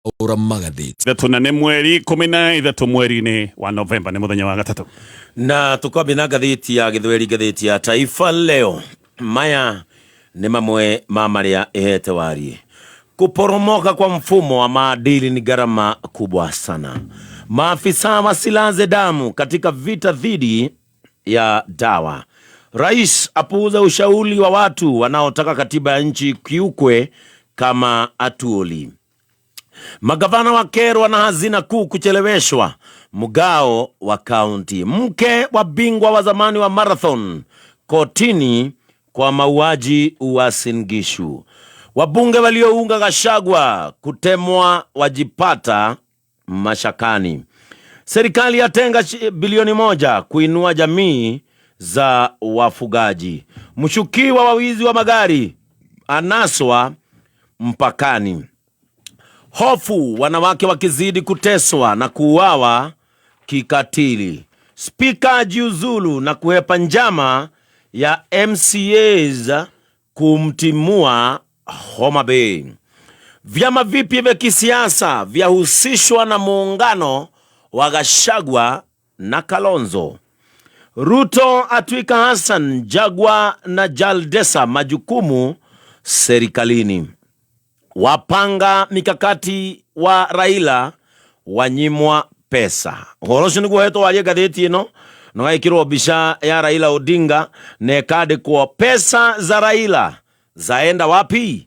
Gũtaũra magathĩti. Ithatũ na nĩ mweri 13 mweri-inĩ wa Novemba, nĩ mũthenya wa gatatũ. Na tũkwambia na ngathĩti ya gĩthweri, ngathĩti ya Taifa Leo. Maya nĩ mamwe ma marĩa ĩhete wariĩ. Kuporomoka kwa mfumo wa maadili ni gharama kubwa sana. Maafisa wasilaze damu katika vita dhidi ya dawa. Rais apuuza ushauri wa watu wanaotaka katiba ya nchi kiukwe kama atuoli. Magavana wakerwa na hazina kuu kucheleweshwa mgao wa kaunti. Mke wa bingwa wa zamani wa marathon kotini kwa mauaji Uasin Gishu. Wabunge waliounga Gachagua kutemwa wajipata mashakani. Serikali yatenga bilioni 1 kuinua jamii za wafugaji. Mshukiwa wa wizi wa magari anaswa mpakani. Hofu wanawake wakizidi kuteswa na kuuawa kikatili. Spika ajiuzulu na kuhepa njama ya MCAs kumtimua Homa Bay. Vyama vipya vya kisiasa vyahusishwa na muungano wa Gachagua na Kalonzo. Ruto atwika Hassan Jagwa na Jaldesa majukumu serikalini. Wapanga mikakati wa Raila wanyimwa pesa. Ũhoro ũcio nĩguo hetwo warie ngathĩti ĩno na wekĩrwo mbica ya Raila Odinga na ĩkandĩkwo pesa za Raila zaenda wapi?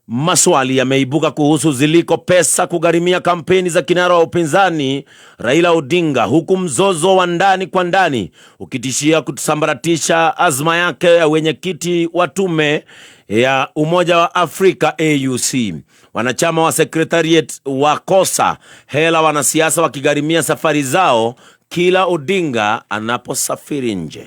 Maswali yameibuka kuhusu ziliko pesa kugharimia kampeni za kinara wa upinzani Raila Odinga, huku mzozo wa ndani kwa ndani ukitishia kusambaratisha azma yake ya wenyekiti wa tume ya Umoja wa Afrika AUC. Wanachama wa secretariat wakosa hela, wanasiasa wakigharimia safari zao kila Odinga anaposafiri nje.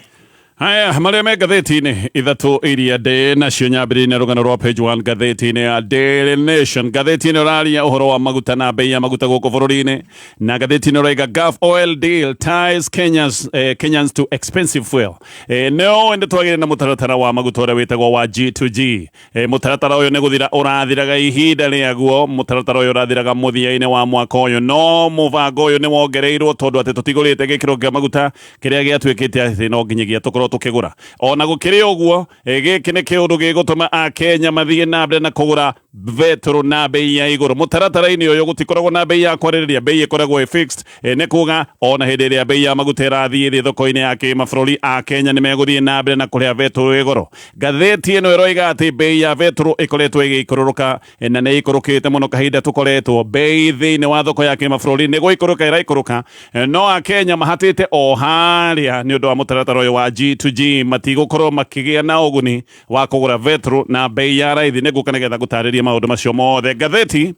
Haya marĩa me ngathĩti-inĩ ithatũ iria ndĩ nacio, nyambĩrĩrie na rũgano rwa page 1 ngathĩti-inĩ ya Daily Nation. Ngathĩti ĩno ĩraria ũhoro wa maguta na bei ya maguta gũkũ bũrũri-inĩ, na ngathĩti ĩno ĩraiga Gulf oil deal ties Kenyans to expensive fuel. No ĩndĩ twagĩrĩ na mũtaratara wa maguta ũrĩa wĩtagwo wa G2G. Mũtaratara ũyũ nĩ gũthira ũrathiraga ihinda rĩaguo. Mũtaratara ũyũ ũrathiraga mũthia-inĩ wa mwaka ũyũ, no mũbango ũyũ nĩ wongereirwo tondũ atĩ tũtigũrĩte gĩkĩro kĩa maguta kĩrĩa gĩatuĩkĩte atĩ no nginyagia tũkorwo tũkĩgũra. Ona gũkĩrĩ ũguo, gĩkĩ nĩ kĩũndũ gĩgũtũma Akenya mathiĩ na mbere na kũgũra betũrũ na bei ya igũrũ. Mũtaratara-inĩ ũyũ gũtikoragwo na bei ya kwarĩrĩria, bei ĩkoragwo ĩ fixed. Nĩ kuga ona hĩndĩ ĩrĩa bei ya maguta ĩrathiĩ thĩ thoko-inĩ ya kĩmabũrũri, Akenya nĩ megũthiĩ na mbere na kũrĩha betũrũ ĩ goro. Ngathĩti ĩno ĩroiga atĩ bei ya betũrũ ĩkoretwo ĩgĩikũrũrũka, na nĩ ĩikũrũkĩte mũno kahinda tũkoretwo. Bei thĩinĩ wa thoko ya kĩmabũrũri nĩ gũikũrũka ĩraikũrũka, no Akenya mahatĩte o harĩa nĩ ũndũ wa mũtaratara ũyũ wa G2G, matigũkorwo makĩgĩa na ũguni wa kũgũra betũrũ na bei ya raithi. Nĩ ngũka nĩgetha ngũtarĩrie maũndũ macio mothe. Ngathĩti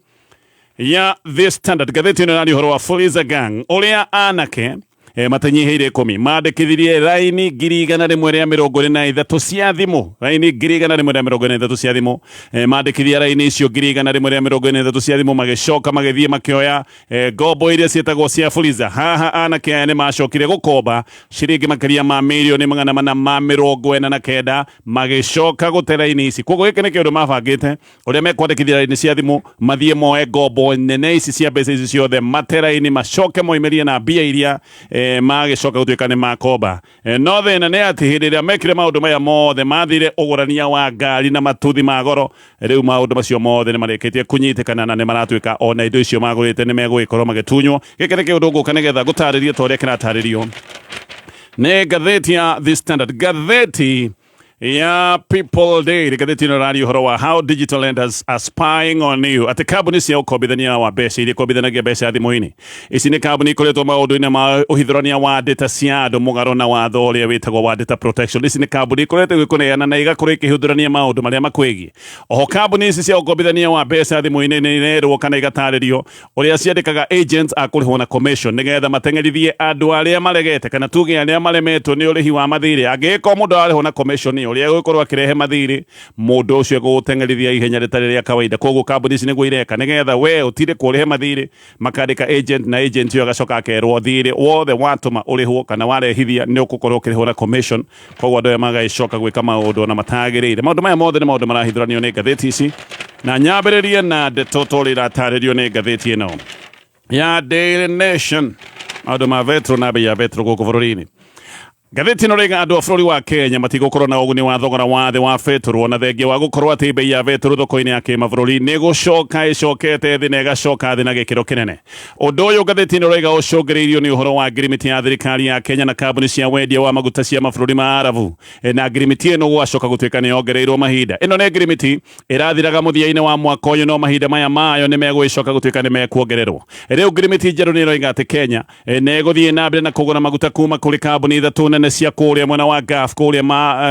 ya The Standard, ngathĩti ĩno ĩraria ũhoro wa Fuliza Gang, ũrĩa anake matanyihĩire 10 mandĩkithirie raini 123,000 cia thimũ, raini 123,000 cia thimũ. Mandĩkithia raini icio 123,000 cia thimũ, magĩcoka magĩthiĩ makĩoya ngombo iria ciĩtagwo cia Fuliza. Haha anake aya nĩ macokire gũkomba ciringi makĩria ma mirioni 449, magĩcoka gũte raini ici. Koguo gĩkĩ nĩ kĩũndũ mabangĩte ũrĩa mekwandĩkithia raini cia thimũ, mathiĩ moe ngombo nene ici cia mbeca ici ciothe, mate raini, macoke moimĩrie na mbia iria magĩcoka gũtuĩka nĩ makomba. No thĩna nĩ atĩ hĩndĩ ĩrĩa mekire maũndũ maya mothe, mathire ũgũrania wa ngari na matuthi ma goro. Rĩu maũndũ macio mothe nĩ marĩkĩtie kũnyitĩkana na nĩ maratuĩka ona indo icio magũrĩte nĩ megũgĩkorwo magĩtunywo. Gĩkĩ nĩ kĩũndũ ngũka nĩgetha ngũtarĩrie ta ũrĩa kĩratarĩrio nĩ ngathĩti ya The Standard. Ngathĩti ya People Daily, ngathĩti ĩno ĩraria ũhoro wa how digital lenders are spying on you, atĩ kambuni cia ũkombithania wa mbeca iria ikombithanagia mbeca thimũ-inĩ ici nĩ kambuni ikoretwo maũndũ-inĩ ma ũhithũrania wa data cia andũ mũgarũ na watho ũrĩa wĩtagwo wa data protection. Ici nĩ kambuni ikoretwo igĩkũneana na igakorwo ikĩhithũrania maũndũ marĩa makwĩgiĩ. Oho kambuni ici cia ũkombithania wa mbeca thimũ-inĩ nĩ irerwo kana igatarĩrio ũrĩa ciandĩkaga agents a kũrĩhwo na commission nĩgetha mateng'erithie andũ arĩa maregete, kana tuge arĩa maremetwo nĩ ũrĩhi wa mathirĩ. Angĩgĩkorwo mũndũ ararĩhwo na commission, ũrĩa egũkorwo akĩrehe mathirĩ, mũndũ ũcio egũgũteng'erithia ihenya rĩtarĩ rĩa kawaida. Koguo kambuni ici nĩguo ireka nĩgetha we ũtindĩkwo ũrĩhe mathirĩ, makandĩka agent, na agent ĩyo agacoka akerwo thirĩ wothe watũma ũrĩhwo kana warehithia nĩ ũgũkorwo ũkĩrĩhwo na commission. Koguo andũ aya magagĩcoka gwĩka maũndũ ona matagĩrĩire. Maũndũ maya mothe nĩ maũndũ marahithũranio nĩ ngathĩti ici. Na nyambĩrĩrie na ndeto ta ũrĩa ĩratarĩrio nĩ ngathĩti ĩno ya Daily Nation, maũndũ ma betro na bei ya betro gũkũ bũrũri-inĩ. Ngathĩti ĩno rĩga andũ a bũrũri wa Kenya matigũkorwo na ũguni wa thogora wa thĩ wa betũrũ, ona thengia wa gũkorwo atĩ bei ya betũrũ thoko-inĩ ya kĩmabũrũri nĩ gũcoka ĩcokete thĩ na ĩgacoka thĩ na gĩkĩro kĩnene. Ũndũ ũyũ, ngathĩti ĩno rĩga, ũcũngĩrĩirio nĩ ũhoro wa ngirimiti ya thirikari ya Kenya na kambuni cia wendia wa maguta cia mabũrũri ma Arabu, na ngirimiti ĩno gũgacoka gũtuĩka nĩ yongereirwo mahinda. Ĩno nĩ ngirimiti ĩrathiraga mũthia-inĩ wa mwaka ũyũ, no mahinda maya mayo nĩ megũgĩcoka gũtuĩka nĩ mekuongererwo. Rĩu ngirimiti njerũ nĩ ĩroiga atĩ Kenya nĩ ĩgũthiĩ na mbere na kũgũra maguta kuma kũrĩ kambuni ithatũ nene cia kũrĩa mwena wa Gulf, kũrĩa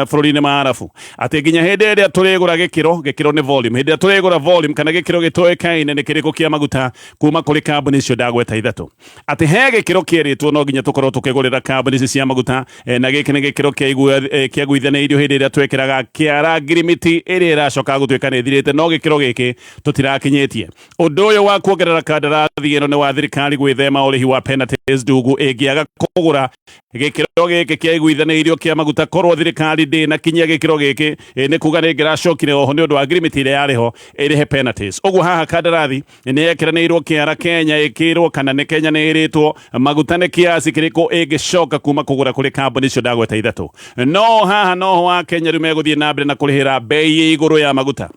bũrũri-inĩ ma Arabu, atĩ nginya hĩndĩ ĩrĩa tũrĩgũra gĩkĩro, gĩkĩro nĩ volume, hĩndĩ ĩrĩa tũrĩgũra volume kana gĩkĩro gĩtoĩkaine nĩ kĩrĩkũ kĩa maguta kuma kũrĩ kambuni icio ndagweta ithatũ, atĩ he gĩkĩro kĩerĩtwo no nginya tũkorwo tũkĩgũrĩra kambuni ici cia maguta, na gĩkĩ nĩ gĩkĩro kĩaiguithanĩirio hĩndĩ ĩrĩa twekĩraga kĩara ngirimiti ĩrĩa ĩracoka gũtuĩka nĩ ĩthirĩte, no gĩkĩro gĩkĩ tũtirakinyĩtie. Ũndũ ũyũ wa kuongerera kandarathi ĩno nĩ wa thirikari gwĩthema ũrĩhi wa penalties ndungu ĩngĩaga kũgũra gĩkĩro gĩkĩ kĩaiguithanĩirio kĩa maguta. Korwo thirikari ndĩnakinyia gĩkĩro gĩkĩ, nĩ kuga nĩ ĩngĩracokire oho nĩ ũndũ wa ngirimiti ĩrĩa yarĩ ho ĩrĩhe penalties. Ũguo haha kandarathi nĩ yekĩranĩirwo kĩara, Kenya ĩkĩrwo kana nĩ Kenya nĩ ĩrĩtwo maguta nĩ kiasi kĩrĩkũ ĩngĩcoka kuma kũgũra kũrĩ kambuni icio ndagweta ithatũ. No haha noho wa Kenya rĩu megũthiĩ na mbere na kũrĩhĩra bei ĩ igũrũ ya maguta.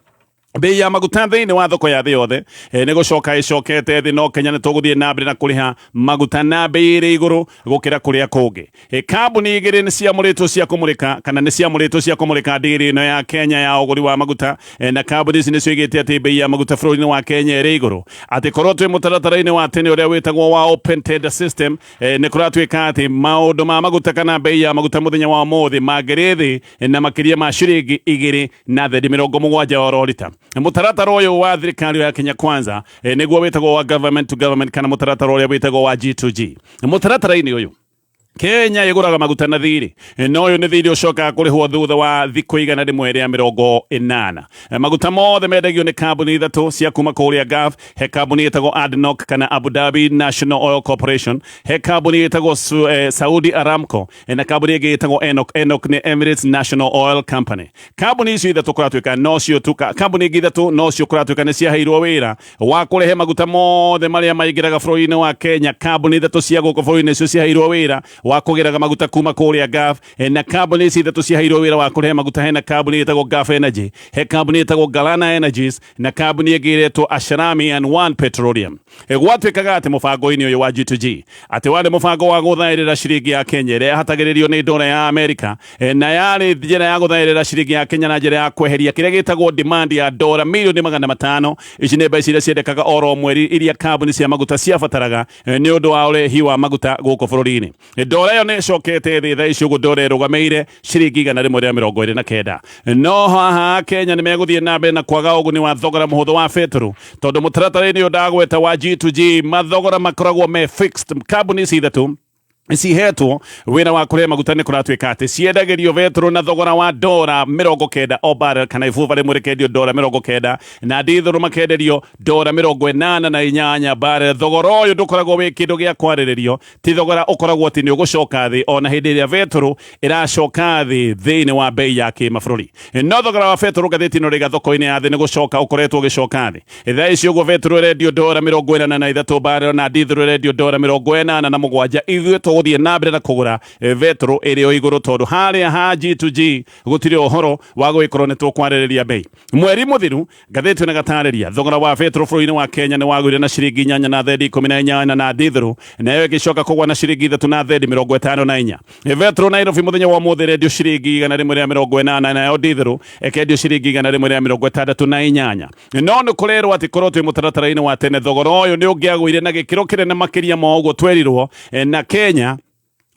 Bei ya maguta thĩinĩ wa thoko ya thĩ yothe nĩ gũcoka ĩcokete thĩ, no Kenya nĩ tũgũthiĩ na mbere na kũrĩha maguta na bei ĩrĩ igũrũ gũkĩra kũrĩa kũngĩ. Kambuni igĩrĩ nĩ ciamũrĩtwo cia kũmũrĩka kana nĩ ciamũrĩtwo cia kũmũrĩka ndĩrĩ ĩno ya Kenya ya ũgũri wa maguta, na kambuni ici nĩcio igĩte atĩ bei ya maguta bũrũri-inĩ wa Kenya ĩrĩ igũrũ, atĩ korwo twĩ mũtaratara-inĩ wa tene ũrĩa wĩtagwo wa open tender system, nĩ kũratuĩka atĩ maũndũ ma maguta kana bei ya maguta mũthenya wa ũmũthĩ mangĩrĩ thĩ na makĩria ma ciringi 2 na thendi 70 oro rita. Mũtaratara ũyũ wa thirikari ya Kenya Kwanza nĩguo wĩtagwo wa government to government kana mũtaratara ũrĩa wĩtagwo wa G2G. Mũtaratara-inĩ ũyũ Kenya ĩgũraga maguta na thirĩ, no ũyũ nĩ thirĩ ũcokaga kũrĩhwo thutha wa thikũ 180. Maguta mothe mendagio nĩ kambuni ithatũ cia kuma kũrĩa Gulf. He kambuni ĩtagwo ADNOC kana Abu Dhabi National Oil Corporation, he kambuni ĩtagwo Saudi Aramco, na kambuni ĩngĩ ĩtagwo ENOC. ENOC nĩ Emirates National Oil Company. Kambuni icio ithatũ kũratuĩka nocio tu, kambuni ingĩ ithatũ nocio kũratuĩka nĩ ciaheirwo wĩra wa kũrehe maguta mothe marĩa maingĩraga bũrũri-inĩ wa Kenya. Kambuni ithatũ cia gũkũ bũrũri-inĩ nĩcio ciaheirwo wĩra wa kũgĩraga maguta kuma kũrĩa Gulf, na kambuni ici ithatũ ciaheirwo wĩra wa kũrehe maguta, hena kambuni ĩtagwo Gulf Energy, he kambuni ĩtagwo Galana Energies, na kambuni ĩngĩ ĩretwo Asharami and One Petroleum. Gwatuĩkaga atĩ mũbango-inĩ ũyũ wa G2G atĩ warĩ mũbango wa gũthaĩrĩra ciringi ya Kenya ĩrĩa yahatagĩrĩrio nĩ ndora ya Amerika, na yarĩ njĩra ya gũthaĩrĩra ciringi ya Kenya na njĩra ya kweheria kĩrĩa gĩtagwo demand ya ndora mirioni 500. Ici nĩ mbeca iria ciendekaga oro mweri iria kambuni cia maguta ciabataraga nĩ ũndũ wa ũrehi wa maguta gũkũ bũrũri-inĩ. Ndora ĩyo nĩ ĩcokete thĩ thaa ici, ũguo ndora ĩrũgamĩire ciringi 129. No haha Kenya nĩ megũthiĩ na mbere na kwaga ũguni wa thogora mũhũthũ wa betũrũ, tondũ mũtaratara-inĩ ũyũ ndagweta wa G2G mathogora makoragwo me fixed. Kambuni ici ithatũ cihetwo wĩra wa kũrehe maguta nĩ kũratuĩka atĩ ciendagĩrio betũrũ na thogora wa ndora 90 o barrel, kana ibuba rĩmwe rĩkendio ndora 90, na ndithũrũ makenderio ndora 88 barrel. Thogora ũyũ ndũkoragwo wĩ kĩndũ gĩa kwarĩrĩrio, ti thogora ũkoragwo atĩ nĩ ũgũcoka thĩ ona hĩndĩ ĩrĩa betũrũ ĩracoka thĩ thĩinĩ wa bei ya kĩmabũrũri. No thogora wa betũrũ, ngathĩti ĩno rĩga, thoko-inĩ ya thĩ nĩ gũcoka ũkoretwo ũgĩcoka thĩ. Thaa ici ũguo betũrũ ĩrendio ndora 83 barrel, na ndithũrũ ĩrendio ndora 87. Ithuĩ tũgũthiĩ na mbere na kũgũra betũrũ ĩrĩ o igũrũ, tondũ harĩa ha G2G gũtirĩ ũhoro wa gũgĩkorwo nĩ tũkwarĩrĩria bei. Mweri mũthiru, ngathĩti ĩno ĩgatarĩria, thogora wa betũrũ bũrũri-inĩ wa Kenya nĩ wagũire na ciringi 8 na thendi 18, na ndithũrũ nayo ĩgĩcoka kũgwa na ciringi 3 na thendi 54. Betũrũ Nairobi mũthenya wa ũmũthĩ ĩrendio ciringi 180, nayo ndithũrũ ĩkendio ciringi 168. No nĩ kũrerwo atĩ korwo twĩ mũtaratara-inĩ wa tene, thogora ũyũ nĩ ũngĩagũire na gĩkĩro kĩnene makĩria ma ũguo twerirwo. Na Kenya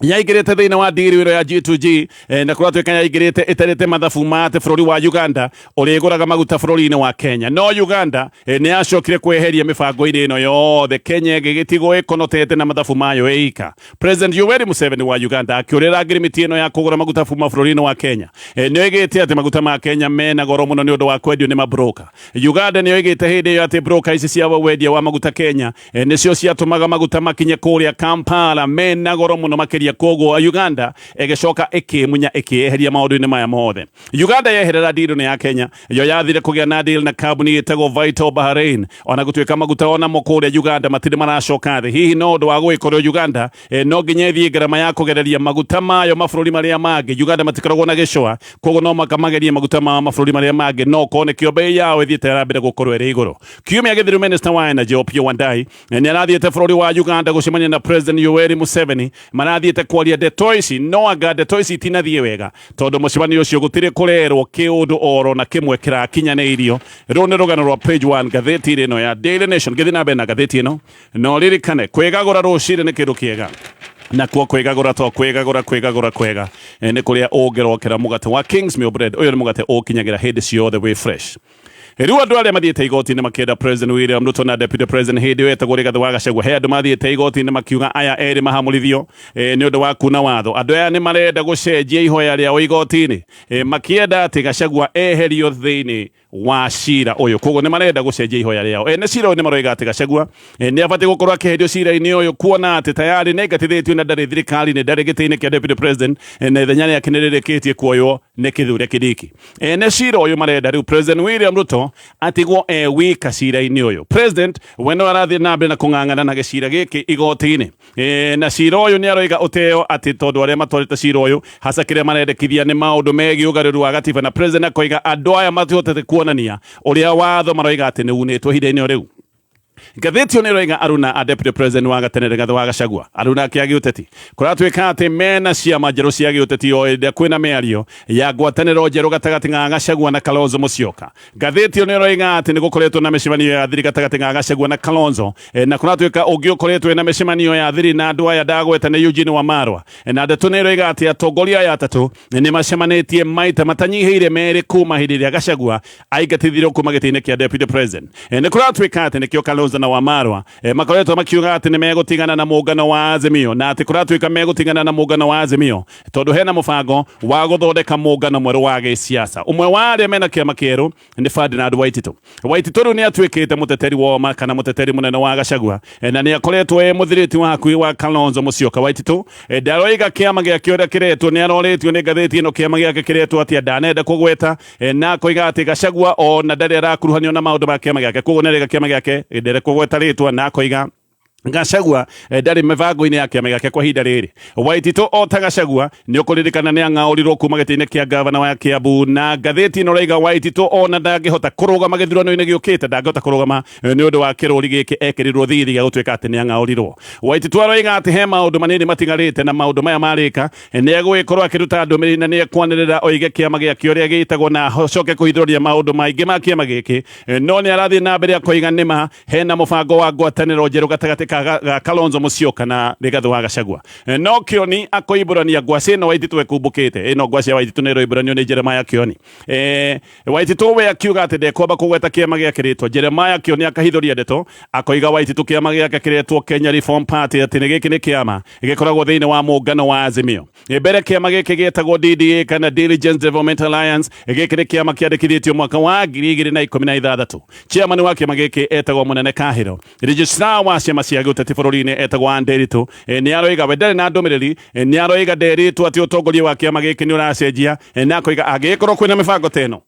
yaingĩrĩte thĩinĩ wa ndiri ĩno ya G2G, na kũratuĩka yaingĩrĩte ĩtarĩte mathabu ma atĩ bũrũri wa Uganda ũrĩgũraga maguta bũrũri-inĩ wa Kenya. No Uganda nĩ yacokire kweheria mĩbango-inĩ ĩno yothe, Kenya ĩgĩgĩtigwo ĩkonotete na mathabu mayo ĩika. President Yoweri Museveni wa Uganda akĩũrĩra ngirimiti ĩno ya kũgũra maguta kuma bũrũri-inĩ wa Kenya. Nĩ oigĩte atĩ maguta ma Kenya mena goro mũno nĩ ũndũ wa kwendio nĩ mabroka. Uganda nĩ oigĩte hĩndĩ ĩyo atĩ broker ici cia wendia wa maguta Kenya nĩcio ciatũmaga maguta makinye kũrĩa Kampala mena goro mũno makĩria. ĩkĩambĩrĩria. Koguo Uganda ĩgĩcoka ĩkĩmunya ĩkĩeheria maũndũ-inĩ maya mothe. Uganda yeherera deal ĩno ya Kenya, yo yathire kũgĩa na deal na kambuni ĩtagwo Vital Bahrain. Ona gũtuĩka maguta onamo kũrĩa Uganda matirĩ maracoka thĩ, hihi no ũndũ wa gũgĩkorwo Uganda no nginya ĩthiĩ ngarama ya kũgereria maguta mayo mabũrũri marĩa mangĩ. Uganda matikoragwo na gĩcũa, koguo no maka magerie maguta mao mabũrũri marĩa mangĩ, no korwo nĩkĩo bei yao ĩthiĩte ĩrambere gũkorwo ĩrĩ igũrũ. Kiumia gĩthiru Minister wa Energy Opiyo Wandayi nĩ arathiĩte bũrũri wa Uganda gũcemania na President Yoweri Museveni. Marathiĩte kwaria ndeto ici, no anga ndeto ici itinathiĩ wega tondũ mũcemanio ũcio gũtirĩ kũrerwo kĩũndũ oro na kĩmwe kĩrakinyanĩirio. Rũrũ nĩ rũgano rwa page 1 ngathĩti-inĩ ĩno ya Daily Nation. Ngĩthiĩ na mbere na ngathĩti ĩno, no ririkane kwĩgagũra rũcinĩ nĩ kĩndũ kĩega, nakuo kwĩgagũra to kwĩgagũra kwĩgagũra kwega nĩ kũrĩa ũngĩrokera mũgate wa Kingsmill Bread. Ũyũ nĩ mũgate ũkinyagĩra hĩndĩ ciothe wĩ fresh. Rĩu andũ arĩa mathiĩte igoti-inĩ makĩenda President William Ruto na Deputy President hĩndĩ ĩyo etagwo Rigathĩ wa Gachagua, he andũ mathiĩte igoti-inĩ makiuga aya erĩ mahamũrithio nĩ ũndũ wa kuna watho. Andũ aya nĩ marenda gũcenjia ihoya rĩao igoti-inĩ, makĩenda atĩ Gachagua eherio thĩinĩ wa cira ũyũ. Koguo nĩ marenda gũcenjia ihoya rĩao. Ene cira ũyũ nĩ maroiga atĩ Gachagua nĩ abatiĩ gũkorwo akĩeherio cira-inĩ ũyũ, kuona atĩ tayarĩ nĩ aingatithĩtio na ndarĩ thirikari-inĩ, ndarĩ gĩtĩ-inĩ kĩa Deputy President, na ithenya rĩake nĩ rĩrĩkĩtie kuoywo nĩ Kithure Kindiki. Ene cira ũyũ marenda rĩu President William Ruto atigwo e wika cira-inĩ ũyũ. President we no arathiĩ na mbere na kũng'ang'ana na gĩcira gĩkĩ igoti-inĩ. Na cira ũyũ nĩ aroiga ũteo atĩ tondũ arĩa matwarĩte cira ũyũ hasa kĩrĩa marendekithia nĩ maũndũ megiĩ ũgarũru wa gatiba, na President akoiga andũ aya matihotete kuonania ũrĩa watho maroiga atĩ nĩ unĩtwo ihinda-inĩ o rĩu. Ngathĩti ĩyo nĩ ĩroiga aruna a Deputy President wa gatene Rigathĩ wa Gachagua, aruna ake a gĩũteti, kũratuĩka atĩ mena ciama njerũ cia gĩũteti o ĩrĩa kwĩna mĩario ya ngwatanĩro njerũ gatagatĩ ga Gachagua na Kalonzo Musyoka. Ngathĩti ĩyo nĩ ĩroiga atĩ nĩ gũkoretwo na mĩcemanio ya thiri gatagatĩ ga Gachagua na Kalonzo, na kũratuĩka ũngĩ ũkoretwo na mĩcemanio ya thiri na andũ aya ndagweta nĩ Eugene Wamalwa. Na ndeto nĩ ĩroiga atĩ atongoria aya atatũ nĩ macemanĩtie maita matanyihĩire merĩ kuma hĩndĩ ĩrĩa Gachagua aingatithirio kuma gĩtĩ-inĩ kĩa Deputy President. Nĩ kũratuĩka atĩ nĩkĩo Kalonzo na Wamalwa makoretwo makiuga atĩ nĩ megũtigana na mũngano wa Azimio, na atĩ kũratuĩka megũtigana na mũngano wa Azimio tondũ hena mũbango wa gũthondeka mũngano mwerũ wa gĩsiasa. Ũmwe wa arĩa mena kĩama kĩerũ nĩ Ferdinand Waititu. Waititu rĩu nĩ atuĩkĩte mũteteri woma kana mũteteri mũnene wa Gachagua, na nĩ akoretwo e mũthirĩti wa hakuhĩ wa Kalonzo Musyoka. Waititu ndaroiga kĩama gĩake ũrĩa kĩretwo, nĩ arorĩtio nĩ ngathĩti ĩno kĩama gĩake kĩretwo atĩa, ndanenda kũgweta, na akoiga atĩ Gachagua ona ndarĩ arakuruhanio na maũndũ ma kĩama gĩake, koguo nĩ araiga kĩama gĩake ndere kũgweta rĩtwa, na akoiga Gachagua ndarĩ mĩbango-inĩ ya kĩama gĩake kwa ihinda rĩrĩ. Waititu o ta Gachagua nĩ ũkũririkana nĩ ang'aũrirwo kuma gĩtĩ-inĩ kĩa gavana wa Kiambu, na ngathĩti ĩno ĩraiga Waititu ona ndangĩhota kũrũgama gĩthurano-inĩ gĩũkĩte, ndangĩhota kũrũgama nĩ ũndũ wa kĩrũri gĩkĩ ekĩrirwo thithi gĩa gũtuĩka atĩ nĩ ang'aũrirwo. Waititu aroiga atĩ he maũndũ manini matigarĩte, na maũndũ maya marĩka nĩ egũgĩkorwo akĩruta ndũmĩrĩri na nĩ ekwanĩrĩra oige kĩama gĩake ũrĩa gĩtagwo na acoke kũhithũrĩria maũndũ maingĩ ma kĩama gĩkĩ. No nĩ arathiĩ na mbere akoiga nĩma hena mũbango wa ngwatanĩro njerũ gatagatĩ ga Kalonzo Musyoka na Rigathĩ wa Gachagua. No Kĩoni akoimbũrania ngwacĩ ĩno Waititu ekumbũkĩte. Ĩno ngwacĩ ya Waititu nĩ ĩroimbũranio nĩ Jeremiah Kĩoni. Waititu we akiuga atĩ ndekwamba kũgweta kĩama gĩake rĩtwa. Jeremiah Kĩoni akahithũria ndeto akoiga Waititu kĩama gĩake kĩretwo Kenya Reform Party, atĩ nĩ gĩkĩ nĩ kĩama gĩkoragwo thĩinĩ wa mũngano wa Azimio. Mbere kĩama gĩkĩ gĩetagwo DDA kana Diligence Development Alliance. Gĩkĩ nĩ kĩama kĩandĩkithĩtio mwaka wa 2016. Chairman wa kĩama gĩkĩ etagwo Mũnene Kahĩro. Registrar wa ciama cia gĩũteti bũrũri-inĩ etagwo Ann Nderitu. Nĩ aroiga we ndarĩ na ndũmĩrĩri, nĩ aroiga nderĩtwo atĩ ũtongoria wa kĩama gĩkĩ nĩ ũracenjia, na akoiga angĩgĩkorwo kwĩna mĩbango ta ĩno,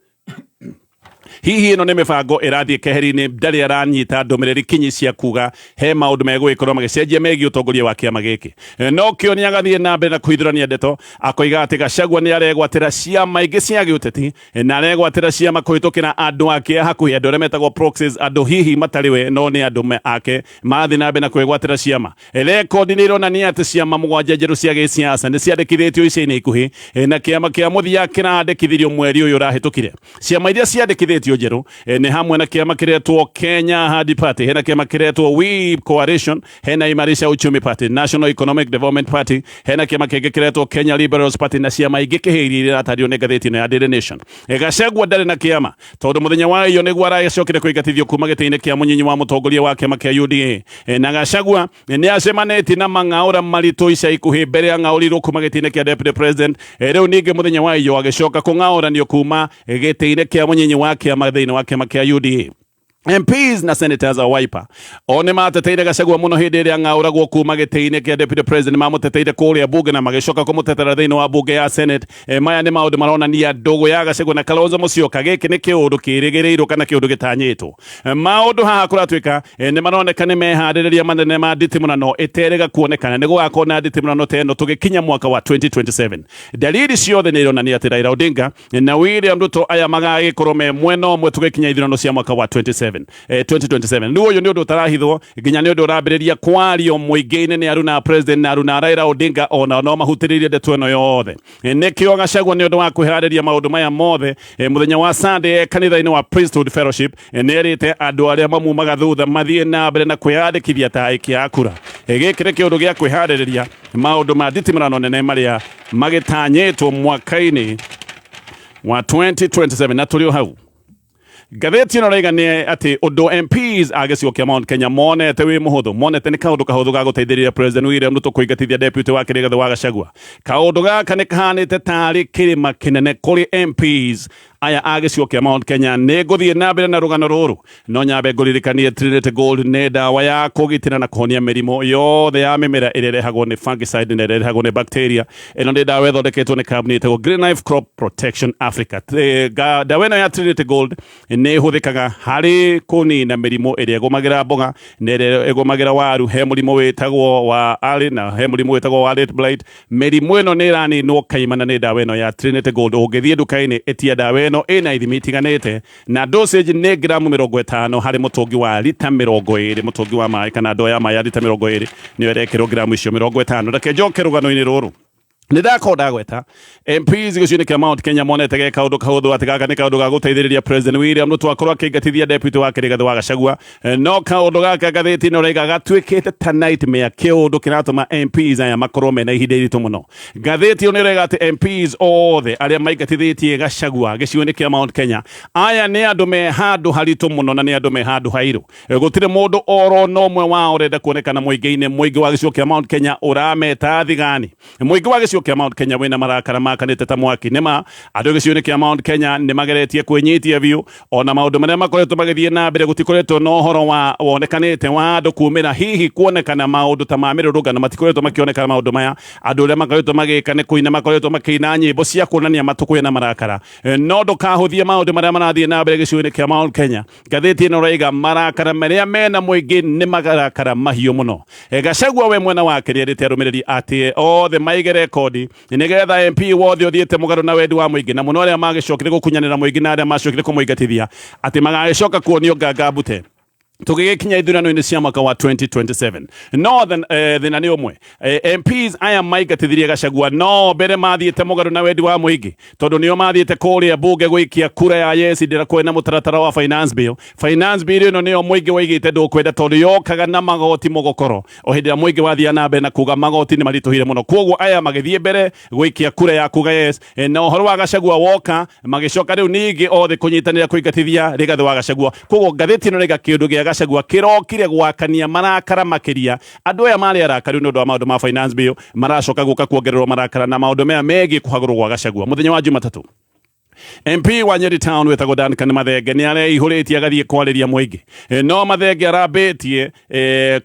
hihi ĩno nĩ mĩbango ĩrathiĩ keheri-inĩ, ndarĩ aranyita ndũmĩrĩri kinyi cia kuga he maũndũ megũgĩkorwo magĩcenjia megiĩ ũtongoria wa kĩama gĩkĩ. No Kĩoni agathiĩ na mbere na kũhithũrania ndeto akoiga atĩ Gachagua nĩ aregwatĩra ciama ingĩ cia gĩũteti, na aregwatĩra ciama kũhĩtũkĩra andũ ake a hakuhĩ, andũ arĩa metagwo proxies, andũ hihi matarĩ we no nĩ andũ ake marathiĩ na mbere na kwĩgwatĩra ciama. Rekondi nĩ ironania atĩ ciama mũgwanja njerũ cia gĩsiasa nĩ ciandĩkithĩtio ica-inĩ ikuhĩ, na kĩama kĩa mũthia kĩrandĩkithirio mweri ũyũ ũrahĩtũkire. Ciama iria ciandĩkithĩtio njerũ nĩ hamwe na kĩama kĩretwo Kenya Ahadi Party, hena kĩama kĩretwo We Coalition, hena Imarisha Uchumi Party, National Economic Development Party, hena kĩama kĩngĩ kĩretwo Kenya Liberals Party, na ciama ingĩ kĩhĩirie iria iratarĩrio nĩ ngathĩti ĩno ya Daily Nation. Gachagua ndarĩ na kĩama tondũ mũthenya wa iyo nĩguo aracokire kũingatithio kuma gĩtĩ-inĩ kĩa mũnyinyi wa mũtongoria wa kĩama kĩa UDA. Na Gachagua nĩ acemanĩtie na mang'aũra maritũ ica ikuhĩ mbere ang'aũrirwo kuma gĩtĩ-inĩ kĩa deputy president. Rĩu ningĩ mũthenya wa iyo agĩcoka kũng'aũranio kuma gĩtĩ-inĩ kĩa mũnyinyi wa kĩama thĩinĩ wa kĩama kĩa UDA. MPs na senators a Wiper o nĩ mateteire Gachagua mũno hĩndĩ ĩrĩa ng'aũragwo kuma gĩtĩ-inĩ kĩa deputy president. Mamũteteire kũrĩa bunge na magĩcoka kũmũtetera thĩinĩ wa bunge ya Senate. Maya nĩ maũndũ maronania ndũgũ ya Gachagua na Kalonzo Musyoka. Gĩkĩ nĩ kĩũndũ kĩrĩgĩrĩirwo kana kĩũndũ gĩtanyĩtwo. Maũndũ haha kũratuĩka nĩ maroneka nĩ meharĩrĩria manene ma nditimũrano ĩterĩga kuonekana. Nĩ gũgakorwo na nditimũrano ta ĩno tũgĩkinya mwaka wa 2027. Dalili ciothe nĩ ironania atĩ Raila Odinga na William Ruto aya magagĩkorwo me mwena ũmwe tũgĩkinya ithurano cia mwaka wa 27 2027. Rĩu ũyũ nĩ ũndũ ũtarahithwo, nginya nĩ ũndũ ũrambĩrĩria kwario mũingĩ-inĩ nĩ aruna president na aruna Raila Odinga, ona no mahutĩrĩirie ndeto ĩno yothe. Nĩkĩo Gachagua nĩ ũndũ wa kwĩharĩria maũndũ maya mothe, mũthenya wa Sunday kanitha-inĩ wa Priesthood Fellowship nĩ erĩte andũ arĩa mamumaga thutha mathiĩ na mbere na kwĩyandĩkithia ta aikia a kura. Gĩkĩ nĩ kĩũndũ gĩa kwĩharĩrĩria maũndũ ma nditimũrano nene marĩa magĩtanyĩtwo mwaka-inĩ wa 2027. Na tũrĩ o hau, ngathĩti ĩno raiga nĩ atĩ ũndũ MPs a gĩcigo kĩa Mount Kenya monete wĩ mũhũthũ, monete nĩ kaũndũ kahũthũ ga gũteithĩrĩria President William Ruto kũingatithia deputy wake Rigathĩ wa Gachagua. Kaũndũ gaka nĩ kahanĩte tarĩ kĩrĩma kĩnene kũrĩ MPs aya a gĩcigo kĩa Mount Kenya. Nĩ ngũthiĩ na mbere na rũgano rũrũ, no nyambe ngũririkanie Trinity Gold nĩ ndawa ya kũgitĩra na kũhonia mĩrimũ yothe ya mĩmera ĩrĩa ĩrehagwo nĩ fungicide na ĩrĩa ĩrehagwo nĩ bacteria. Ĩno nĩ ndawa ĩthondeketwo nĩ kambuni ĩtagwo Green Life Crop Protection Africa. Ndawa ĩno ya Trinity Gold nĩ ĩhũthĩkaga harĩ kũnina mĩrimũ ĩrĩa ĩgũmagĩra mboga na ĩrĩa ĩgũmagĩra waru. He mũrimũ wĩtagwo wa early na he mũrimũ wĩtagwo wa late blight. Mĩrimũ ĩno nĩ ĩraninwo kaimana nĩ ndawa ĩno ya Trinity Gold. Ũngĩthiĩ nduka-inĩ, ĩtia ndawa ĩno ĩna ithimi itiganĩte, na dosage nĩ gramu 50 harĩ mũtũngi wa rita 20. Mũtũngi wa maĩ kana ndoo ya maĩ ya rita 20 nĩyo ĩrekĩrwo gramu icio 50. Reke njoke rũgano-inĩ rũrũ. Nĩ ndakorwo ndagweta MPs gĩcigo-inĩ kĩa Mount Kenya monete ge kaũndũ kahũthũ, atĩ gaka nĩ kaũndũ ga gũteithĩrĩria President William Ruto akorwo akĩingatithia deputy wake Rigathĩ wa Gachagua. No kaũndũ gaka ngathĩti ĩno raiga gatuĩkĩte ta nightmare, kĩũndũ kĩratũma MPs aya makorwo mena ihinda iritũ mũno. Ngathĩti ĩyo nĩ ĩraiga atĩ MPs othe arĩa maingatithĩtie Gachagua gĩcigo-inĩ kĩa Mount Kenya, aya nĩ andũ me handũ haritũ mũno na nĩ andũ me handũ hairũ. Gũtirĩ mũndũ oro na ũmwe wao ũrenda kuonekana mũingĩ-inĩ. Mũingĩ wa gĩcigo kĩa Mount Kenya ũrameta thigani. Mũingĩ wa gĩcigo kĩa Mount Kenya wĩna marakara makanĩte ta mwaki. Nĩma andũ gĩcigo-inĩ kĩa Mount Kenya nĩ mageretie kwĩnyitia biũ, ona maũndũ marĩa makoretwo magĩthiĩ na mbere gũtikoretwo na ũhoro wa wonekanĩte wa andũ kumĩra hihi kuonekana maũndũ ta ma mĩrũrũngano, matikoretwo makĩonekana maũndũ maya. Andũ ũrĩa makoretwo magĩka nĩ kũina, makoretwo makĩina nyĩmbo cia kuonania matũkũya na marakara. No ndũkahũthie maũndũ marĩa marathiĩ na mbere gĩcigo-inĩ kĩa Mount Kenya. Ngathĩti ĩno raiga marakara marĩa mena mũingĩ nĩ marakara mahiũ mũno. Gachagua we mwena wake nĩerĩte arũmĩrĩri atĩ othe maige rekondi nĩgetha MP wothe ũthiĩte mũgarũ na wendi wa mũingĩ, na mũno arĩa magĩcokire gũkunyanĩra mũingĩ na arĩa macokire kũmũingatithia, atĩ magagĩcoka kuonio nganga mbute tũgĩgĩkinya ithurano-inĩ cia mwaka wa 2027. No thĩna nĩ ũmwe. MPs aya maingatithirie Gachagua no mbere mathiĩte mũgarũ na wendi wa mũingĩ, tondũ nĩo mathiĩte kũrĩa bunge gũikia kura ya yes ndĩra kwena mũtaratara wa finance bill. Finance bill ĩno nĩyo mũingĩ waigĩte ndũkwenda, tondũ yokaga na magoti mũgokoro o hĩndĩ ĩrĩa mũingĩ wathiaga na mbere na kuga magoti nĩ maritũhire mũno. Kwoguo aya magĩthiĩ mbere gũikia kura ya kuga yes. Na ũhoro wa Gachagua woka, magĩcoka rĩu ningĩ othe kũnyitanĩra kũingatithia Rigathĩ wa Gachagua. Kwoguo ngathĩti ĩno raiga kĩũndũ gĩa Gachagua kĩrokire gwakania marakara makĩria. Andũ aya marĩ arakaru nĩ ũndũ wa maũndũ ma finance bill maracoka gũka kuongererwo marakara na maũndũ maya megiĩ kũhagũrwo gwa Gachagua. Mũthenya wa Jumatatũ, MP wa Nyeri Town wĩtagwo Duncan Mathenge nĩ areihũrĩtie agathiĩ kwarĩria mũingĩ. No Mathenge arambĩtie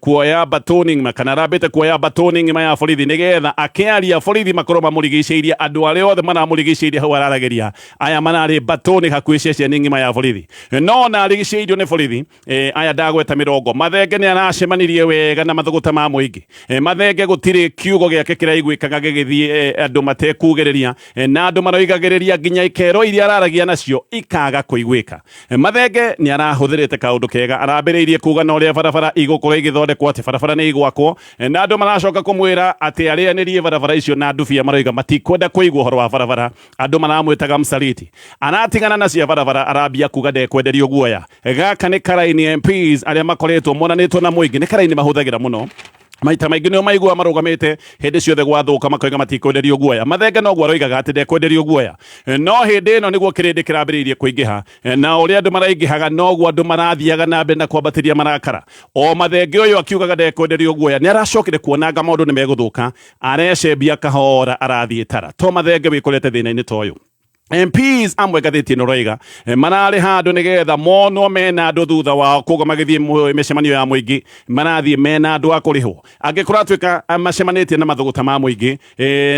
kuoya batoni ng'ima, kana arambĩte kuoya batoni ng'ima ya borithi nĩgetha akĩaria borithi makorwo mamũrigicĩirie. Andũ arĩa othe maramũrigicĩirie hau araragĩria aya mararĩ batoni hakuhĩ ceceni ng'ima ya borithi. No ona arigicĩirio nĩ borithi aya ndagweta mĩrongo, Mathenge nĩ aracemanirie wega na mathũgũta ma mũingĩ. Mathenge gũtirĩ kiugo gĩake kĩraiguĩkaga gĩgĩthiĩ andũ matekugĩrĩria, na andũ maroigagĩrĩria nginya ikero iria araragia nacio ikaga kũiguĩka. Mathenge nĩ arahũthĩrĩte kaũndũ kega, arambĩrĩirie kuga na ũrĩa barabara igũkorwo igĩthondekwo, atĩ barabara nĩ igwakwo, na andũ maracoka kũmwĩra atĩ arĩanĩrie barabara icio na ndubia, maroiga matikwenda kũigua ũhoro wa barabara. Andũ maramwĩtaga msaliti. Aratigana na cia barabara, arambia kuga ndekwenderio guoya. Gaka nĩ karaini MPs arĩa makoretwo monanĩtwo na mũingĩ nĩ karaini mahũthagĩra mũno. Maita maingĩ nĩo maigua marũgamĩte hĩndĩ ciothe gwathũka makoiga matikwenderio guoya. Mathenge noguo aroigaga atĩ ndekwenderio guoya, no hĩndĩ ĩno nĩguo kĩrĩndĩ kĩrambĩrĩirie kũingĩha, na ũrĩa andũ maraingĩhaga noguo andũ marathiaga na mbere na kwambatĩria marakara. O Mathenge ũyũ akiugaga ndekwenderio guoya, nĩ aracokire kuonanga maũndũ nĩ megũthũka, arecembia kahora arathiĩ tara. To Mathenge wĩkorete thĩna-inĩ ta ũyũ. MPs amwe ngathĩti ĩno roiga mararĩ handũ nĩgetha monwo mena andũ thutha wao, koguo magĩthiĩ mĩcemanio ya mũingĩ marathiĩ mena andũ a kũrĩhwo. Angĩ kũratuĩka macemanĩtie na mathũgũta ma mũingĩ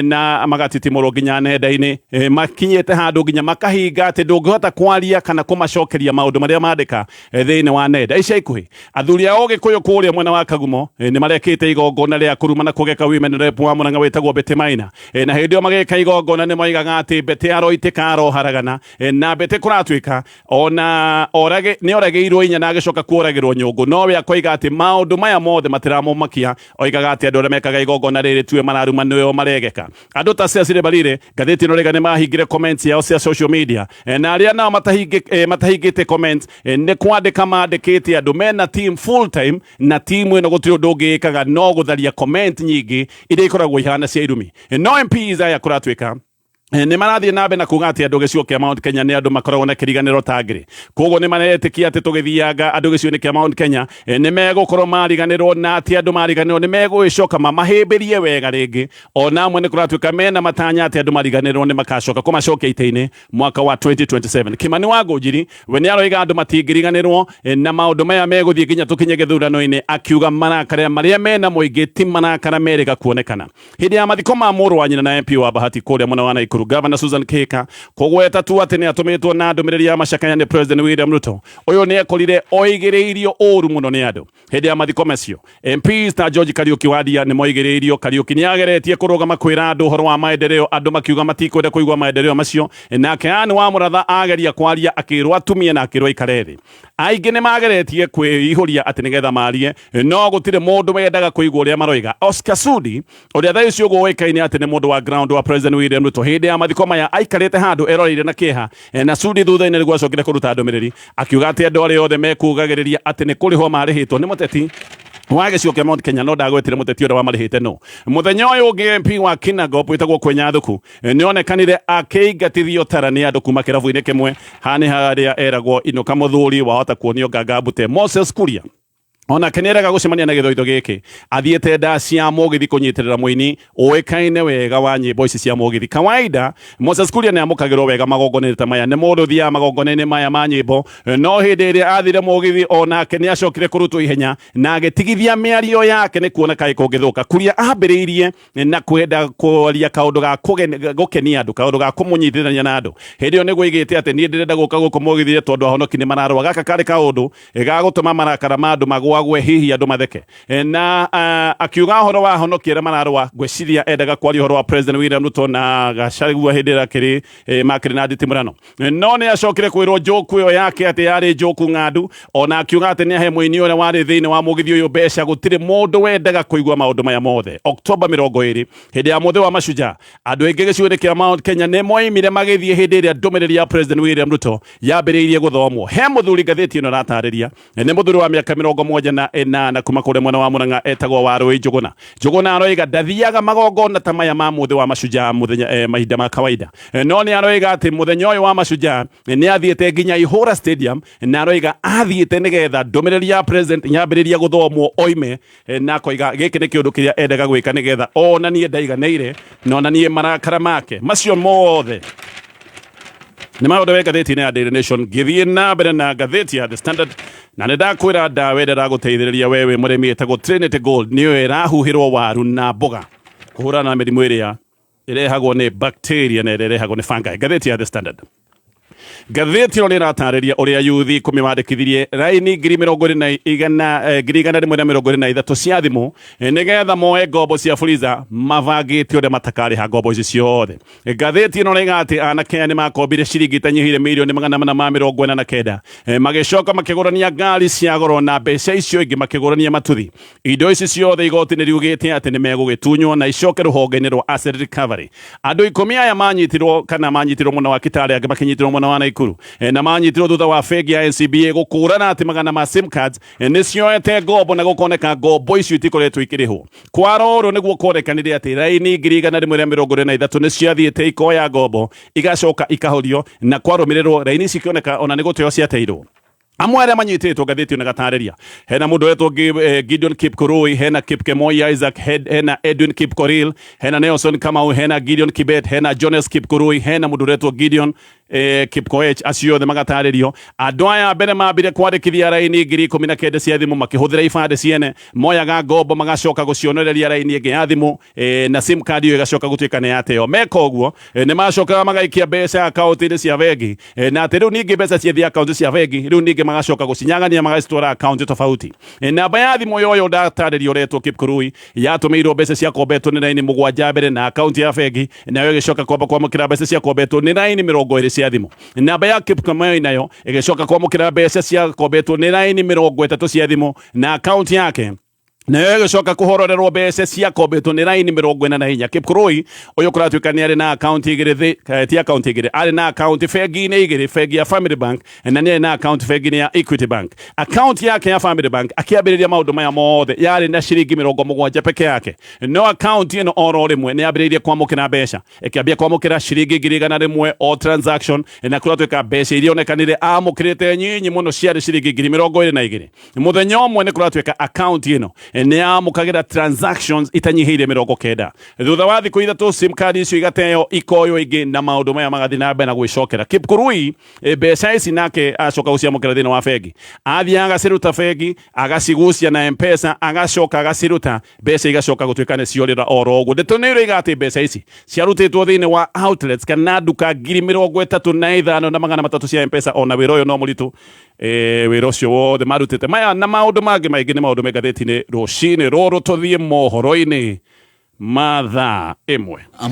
na magatitimũrwo nginya nenda-inĩ, makinyĩte handũ nginya makahinga atĩ ndũngĩhota kwaria kana kũmacokeria maũndũ marĩa mandĩka thĩinĩ wa nenda. Ica ikuhĩ athuri a Ũgĩkũyũ kũrĩa mwena wa Kagumo nĩ marekĩte igongona rĩa kũruma na kũgeka women rep wa Murang'a wĩtagwo Betty Maina. Na hĩndĩ ĩyo magĩka igongona nĩ moigaga atĩ Betty aroitĩka aroharagana, na Betty kũratuĩka ona orage nĩ oragĩirwo inya na agĩcoka kuoragĩrwo nyũngũ, nowe akoiga atĩ maũndũ maya mothe matiramũmakia. Oigaga atĩ andũ arĩa mekaga igongona rĩrĩ tuwe mararuma nĩo maregeka. Andũ ta Cecily Mbarire ngathĩti ĩno rĩga nĩ mahingire comments yao cia social media, na arĩa nao matahingĩte comments nĩ kwandĩka mandĩkĩte andũ mena team full time, na team ĩno gũtirĩ ũndũ ũngĩ ĩkaga no gũtharia comment nyingĩ iria ikoragwo ihana cia irumi. No MPs aya kũratuĩka nĩ marathiĩ na mbere na kuga atĩ andũ gĩcigo kĩa Mount Kenya nĩ andũ makoragwo na kĩriganĩro ta ngĩrĩ, koguo nĩ maretĩkia atĩ tũgĩthianga andũ gĩcigo-inĩ kĩa Mount Kenya nĩ megũkorwo mariganĩrwo, na atĩ andũ mariganĩrwo nĩ megũgĩcoka mamahĩmbĩrie wega rĩngĩ. Ona amwe nĩ kũratuĩka mena matanya atĩ andũ mariganĩrwo nĩ makacoka kũmacokia itĩ-inĩ mwaka wa 2027. Kimani wa Ngũnjiri we nĩ aroiga andũ matingĩriganĩrwo, na maũndũ maya megũthiĩ nginya tũkinye gĩthurano-inĩ, akiuga marakara marĩa mena mũingĩ ti marakara merĩga kuonekana. Hĩndĩ ya mathiko ma mũrũ wa nyina na MP wa Bahati kũrĩa mwena wa Naikuru, Governor Susan Kihika kũgweta tu atĩ nĩ atũmĩtwo na ndũmĩrĩri ya macakaya nĩ President William Ruto, ũyũ nĩ ekorire oigĩrĩirio ũru mũno nĩ andũ. Hĩndĩ ya mathiko macio MPs ta George Kariuki Wadia nĩ moigĩrĩirio. Kariuki nĩ ageretie kũrũgama kwĩra andũ ũhoro wa maendeleo, andũ makiuga matikwenda kũigua maendeleo macio. Nake Anne wa Mũratha ageria kwaria akĩrwo atumie na akĩrwo aikare thĩ. Aingĩ nĩ mageretie kwĩihũria atĩ nĩgetha marie, no gũtirĩ mũndũ wendaga kũigua ũrĩa maroiga. Oscar Sudi ũrĩa thaa ici ũguo ũĩkaine atĩ nĩ mũndũ wa ground wa President William Ruto, hĩndĩ ya mathiko maya aikarĩte handũ eroreire na kĩeha, na Sudi thutha-inĩ nĩguo acokire kũruta ndũmĩrĩri akiuga atĩ andũ arĩa othe mekugagĩrĩria atĩ nĩ kũrĩhwo marĩhĩtwo nĩ mũteti wa gĩcigo kĩa Mount Kenya, no ndagwetire mũteti ũrĩa wamarĩhĩte no. Mũthenya ũyũ ũngĩ MP wa Kinangop wĩtagwo Kwenya Thuku nĩonekanire akĩingatithio tara nĩ andũ kuma kĩrabu-inĩ kĩmwe. Haha nĩ harĩa eragwo inũka mũthuri wahota kuonio nganga mbute. Moses Kuria onake nĩeraga gũcemania na gĩthoitho gĩkĩ athiĩte nda cia mũgithi kũnyitĩrĩra mũini ũĩkaine wega wa nyĩmbo ici cia mũgithi. Kawaida Moses Kuria nĩ amũkagĩrwo wega magongona-inĩ ta maya, nĩ mũndũ ũthiaga magongona-inĩ maya ma nyĩmbo, no hĩndĩ ĩrĩa athire mũgithi onake nĩ acokire kũrutwo ihenya na agĩtigithia mĩario yake nĩ kuona kaĩ kũngĩthũka. Kuria ambĩrĩirie na kwenda kwaria kaũndũ ga gũkenia andũ, kaũndũ ga kũmũnyitithania na andũ. Hĩndĩ ĩyo nĩguo aigĩte atĩ niĩ ndĩrenda gũka gũkũ mũgithi tondũ ahonoki nĩ mararũa. Gaka karĩ kaũndũ ga gũtũma marakara ma andũ magwagwe, hihi andũ matheke. Na akiuga ũhoro wa ahonoki arĩa mararũa, ngwĩciria endaga kwaria ũhoro wa President William Ruto na Gachagua hĩndĩ ĩrĩa makĩrĩ na nditimũrano, no nĩ acokire kwĩrwo njoku ĩyo yake atĩ yarĩ njoku ng'andu. Ona akiuga atĩ nĩ ahe mũini ũrĩa warĩ thĩinĩ wa mũgithi ũyũ mbeca. Gũtirĩ mũndũ wendaga kũigua maũndũ maya mothe. Oktoba 20, hĩndĩ ya mũthĩ wa mashujaa, andũ aingĩ gĩcigo-inĩ kĩa Mount Kenya nĩ moimire magĩthiĩ hĩndĩ ĩrĩa ndũmĩrĩri ya President William Ruto yambĩrĩirie gũthomwo. He mũthuri ngathĩti ĩno ĩratarĩria nĩ mũthuri wa mĩaka 78 kuma kũrĩa mwena wa Murang'a etagwo Warũĩ Njũgũna. Njũgũna aroiga ndathiaga magongona ta maya ma mũthĩ wa mashujaa mũthenya mahinda ma kawaida, no nĩ aroiga atĩ mũthenya ũyũ wa mashujaa nĩ athiĩte nginya Ihũra Stadium, na aroiga athiĩte nĩgetha ndũmĩrĩri ya president yambĩrĩria gũthomwo oime, na akoiga gĩkĩ nĩ kĩũndũ kĩrĩa endaga gwĩka nĩgetha onanie ndaiganĩire na onanie marakara make macio mothe. Nĩ maũndũ me ngathĩti-inĩ ya Daily Nation. Ngĩthiĩ na mbere na ngathĩti ya The Standard, na nĩ ndakwĩra ndawa ĩrĩa ĩragũteithĩrĩria we wĩ mũrĩmi ĩtagwo Trinity Gold, nĩyo ĩrahuhĩrwo waru na mboga kũhũrana na mĩrimũ ĩrĩa ĩrehagwo nĩ bacteria na ĩrĩa ĩrehagwo nĩ fungi. Ngathĩti ya The Standard, ngathĩti ĩno nĩ ĩratarĩria ũrĩa yuthi 10 mandĩkithirie raini 201 123 cia thimũ nĩgetha moe ngombo cia Fuliza, mabangĩte ũrĩa matakarĩha ngombo ici ciothe. Ngathĩti ĩno ĩraiga atĩ anake aya nĩ makombire ciringi itanyihĩire mirioni 449, magĩcoka makĩgũrania ngari cia goro na mbeca icio ingĩ makĩgũrania matuthi. Indo ici ciothe igoti nĩ riugĩte atĩ nĩ megũgĩtunywo na icoke rũhonge-inĩ rwa asset recovery. Andũ 10 aya manyitirwo kana manyitirwo mwena wa Kitale, angĩ makĩnyitirwo mwena wa Naikuru, na manyitirwo thutha wa bengi ya NCBA gũkũrana atĩ magana ma sim cards nĩ cioete ngombo na gũkoneka ngombo icio itikoretwo ikĩrĩhwo. Kwarorwo nĩguo kuonekanire atĩ raini 123 nĩ ciathiĩte ikoya ngombo igacoka ikahorio, na kwarũmĩrĩrwo raini ici ikĩoneka ona nĩ gũteo ciateirwo. Amwe arĩa manyitĩtwo, ngathĩti ĩno ĩgatarĩria hena mũndũ wetwo Gideon Kipkurui, hena Kipkemoi Isaac, hena Edwin Kipkorir, hena Nelson Kamau, hena Gideon Kibet, hena Jones Kipkurui, hena mũndũ ũretwo Gideon Kipkoech. Acio othe magatarĩrio andũ aya mbere mambire kwandĩkithia raini 19,000 cia thimũ makĩhũthĩra ibandĩ ciene. Moyaga ngombo, magacoka gũcionereria raini ĩngĩ ya thimũ na sim card ĩyo ĩgacoka gũtuĩka nĩ yateo. Meka ũguo, nĩ macokaga magaikia mbeca akaunti-inĩ cia bengi, na atĩ rĩu ningĩ mbeca ciathiĩ akaunti cia bengi, rĩu ningĩ magacoka gũcinyagania, magacitwara akaunti tofauti. Namba ya thimũ yoyo ndatarĩrio ũretwo Kipkurui yatũmĩirwo mbeca ciakombetwo nĩ raini 7 mbere na akaunti ya bengi, nayo ĩgĩcoka kwamba kwamũkĩra mbeca ciakombetwo nĩ raini 20 cia thimũ. Namba ya Kipkemoi nayo ĩgĩcoka kwamũkĩra mbeca ciakombetwo nĩ raini 30 cia thimũ na akaunti yake nayo ĩgĩcoka kũhororerwo mbeca ciakombetwo nĩ raini 44. Kipkurui ũyũ kũratuĩka nĩ arĩ na akaunti igĩrĩ ti akaunti igĩrĩ, arĩ na akaunti bengi-inĩ igĩrĩ, bengi ya Family Bank na nĩ arĩ na akaunti bengi-inĩ ya Equity Bank. Akaunti yake ya Family Bank akĩambĩrĩria maũndũ maya mothe yarĩ na ciringi 70 peke yake, no akaunti ĩno oro rĩmwe nĩ yambĩrĩirie kwamũkĩra mbeca, ĩkĩambia kwamũkĩra ciringi 100,000 o transaction, na kũratuĩka mbeca iria onekanire amũkĩrĩte nyinyi mũno ciarĩ ciringi 22,000 mũthenya ũmwe. Nĩ kũratuĩka akaunti ĩno nĩ yamũkagĩra transactions itanyihĩire 90. Thutha wa thikũ 3, sim card icio igateo, ikoywo ingĩ, na maũndũ maya magathiĩ na mbere na gwĩcokera. Kipkurui, mbeca ici nake acoka gũciamũkĩra thĩinĩ wa bengi, athiaga agaciruta bengi, agacigucia na Mpesa, agacoka agaciruta, mbeca igacoka gũtuĩka nĩ ciorĩra oro ũguo. Ndeto nĩ ĩroiga atĩ mbeca ici ciarutĩtwo thĩinĩ wa outlets kana nduka 35,300 cia Mpesa. Ona wĩra ũyũ no mũritũ, wĩra ũcio wothe marutĩte. Maya na maũndũ mangĩ maingĩ nĩ maũndũ me ngathĩti-inĩ rũcinĩ rũrũ. Tũthiĩ mohoro-inĩ ma thaa 1.